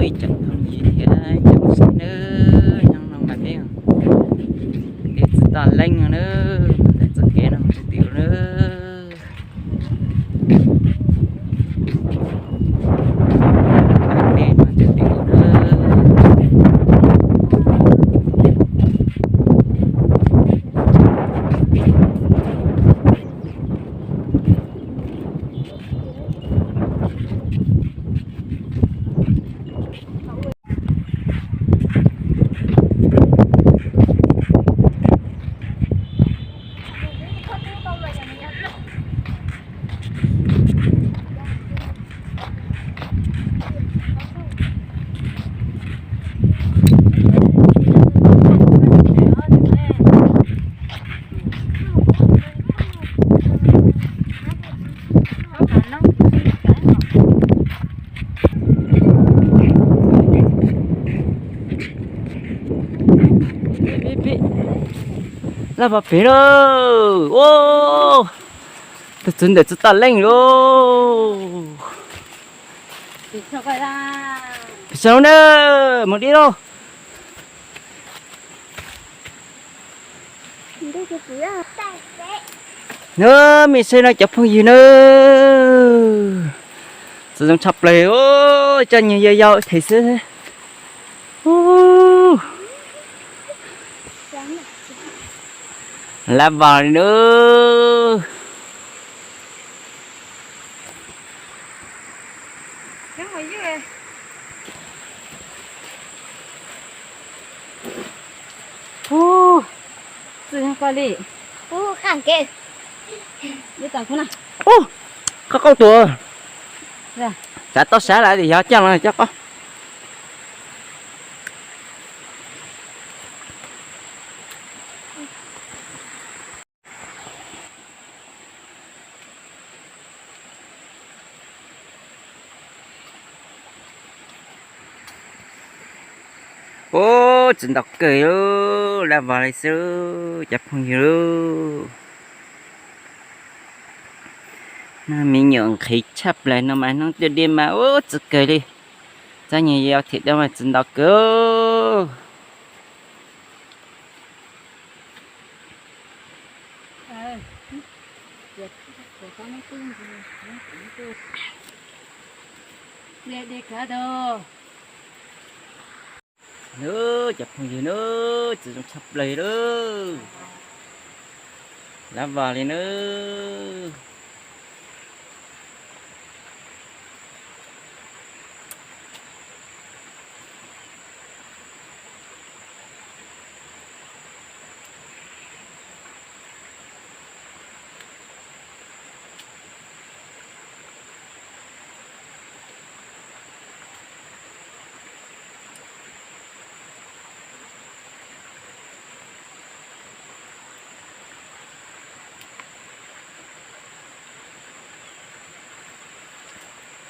Ib tsoom phooj ywg thiab tsoom saib nawb, hnub no mas peb, peb tsis tau leej no nawb, mus ntawm txoj kev no mus tsis tim nawb. Peb mus tsis tim nawb. Laj vog pem lauj. Tus txwv ntawm tsis tau leej lauj. Pem saum na, mus dib lauj. Nab, me saib no cov phooj ywg na, txawv zoo tshaj plaws, coj nyuag yau yau them xwb. Lab vas li na. Ub, txwj koj li. Ub, qab kev. Ub, qab qauj tuag. Tsav tau sav lawm yog coj los coj qab. Ub, tsis ntau kawg li, lab vas li xwb cov phooj ywg. Hnub me nyuam nqhis tshaj plaws no mas hnub tiaj dej mas ub txawv kawg li. Txhob nyuag yau them rau mas tsis ntau kawg. Nawb, cov phooj ywg nawb, txawv zoo tshaj plaws lawm. Lab vas li nawb.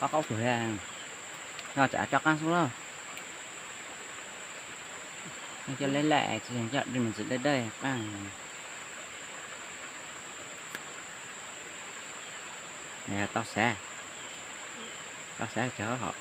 Qab qauj tuag, no tsam coj qab xwb lauj. Coj leb laj tsis coj dej mus tsis dawb dawb qab. Tau sav, tau sav cov hom.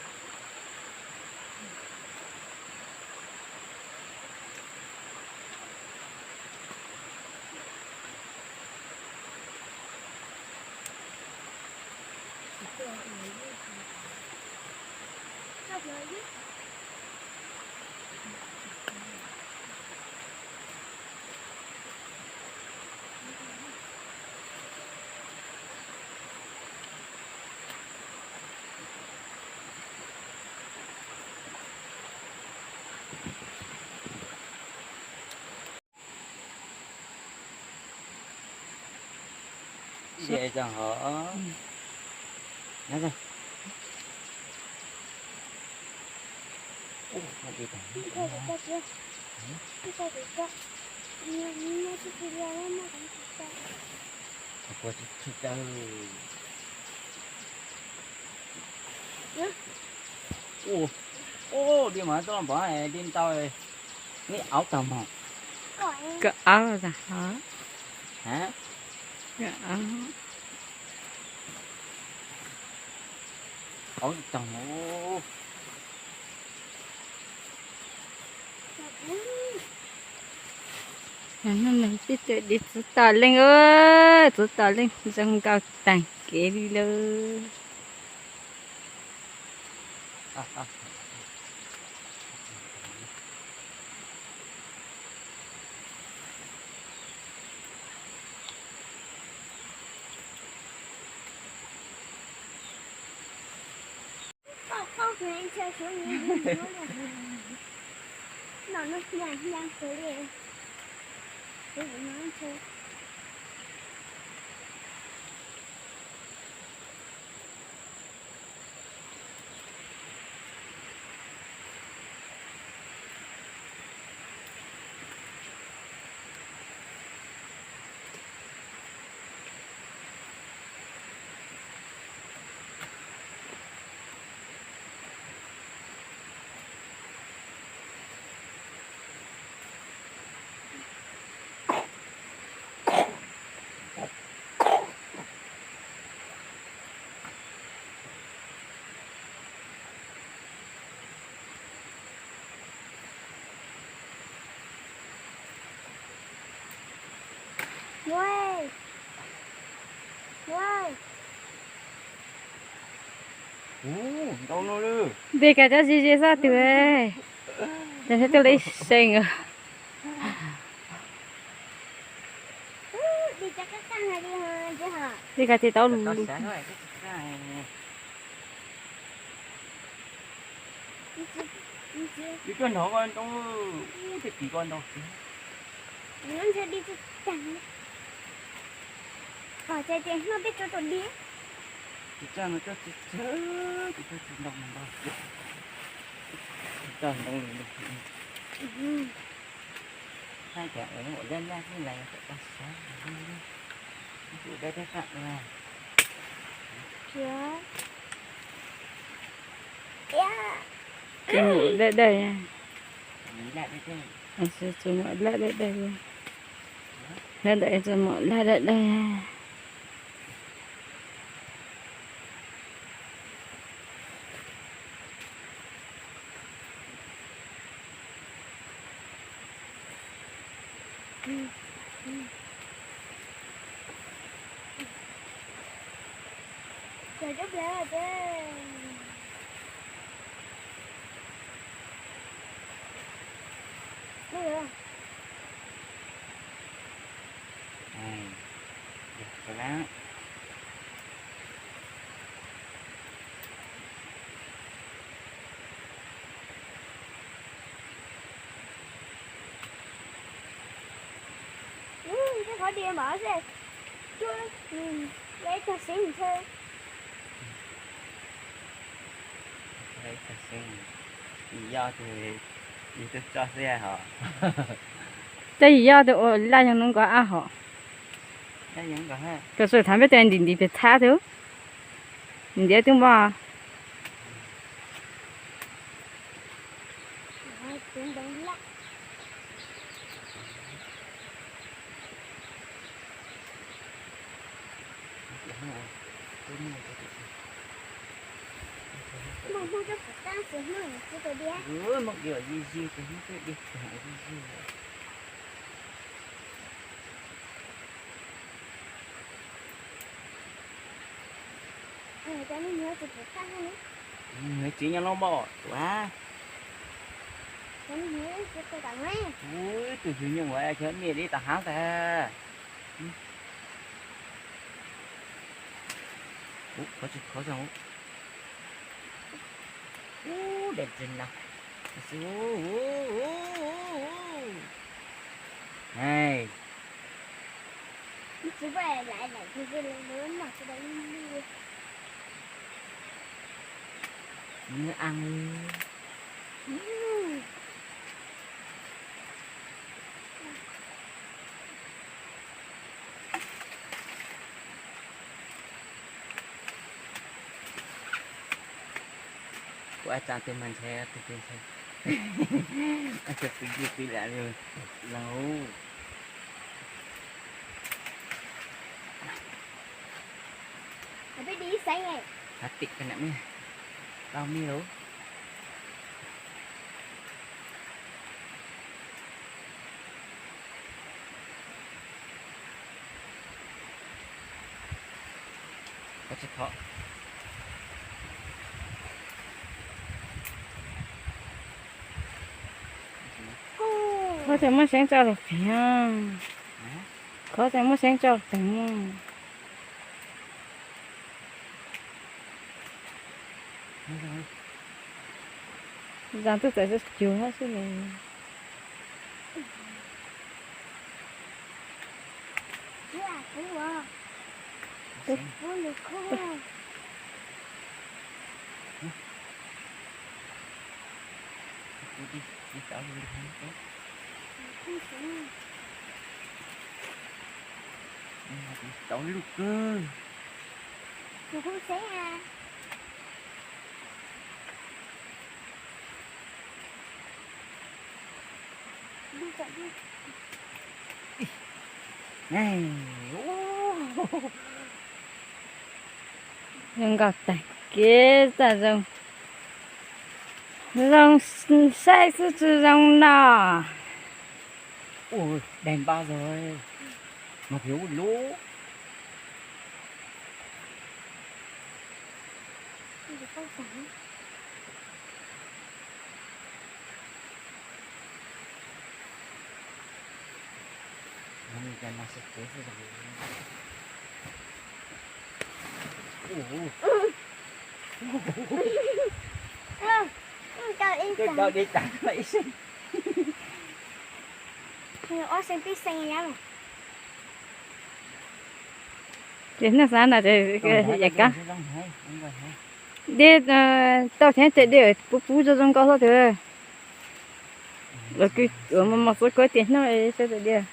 Ua, ua, dej mas tuaj los npam, dej ntau, neb auv tag mog. Koj auv tag hov. Auv tag mog. Hnub no peb tuaj de txiv tom leej, txiv tom leej zoo nkauj taag kev li lawm. Npe kas cov ze ze xwb twg, ces thiaj tuaj li seev. Npe kas ces tau lus. Ib cuag nrov ko ntoo, ub, tej tim ko ntau. Tsis txaj no coj tsis txawj, tsis txawj tsis ntau ntau, tsis txawj ntau lus. Thaij cov uas laj laj xwb las tau sav, ub, dawb dawb qab na. Txuas mus dawb dawb, txuas mus laj dawb dawb, lawv ntawd txuas mus laj dawb dawb. Qhov diav mas cuab, lawv ib tag seev ntshe. Yog tus, yog tus tso xwb hos. Tab yog tus ua laj yoog nuav nkaus ab hos. Koj txawm thaam peb tes ntim ntim pem thab tus, ntiav twb npog. Txiv nyob los npog tus hab. Ub, tus xyw nyooj uas cov mej li tau hab tag. Ub, qhov tsis khov zoo. Ub, dej tsis na. Nws aa. Kuv ab tsaa twg mas ntshai twg twg ntshai. Ab tsaa twg twg twg lam lauj. Hav tim ka nam me, tau me lauj. Khov tseem muaj seeb tso lus peev, khov tseem muaj seeb tso lus peev. Zas twb txawm cuag xwb ne. Tau lub kawg. Zoo nkauj tag kev, txawm zoo, zoo saib xwb tsis zoo no. Ua daig npab zog, mas pheej ua lub. Ces noj xav no ces yam kab dej tau thiab ces dej puv puv zoo zoo nkauj hlo tiag. Los kws mos mos txuv kuv tias noj sab tais diav.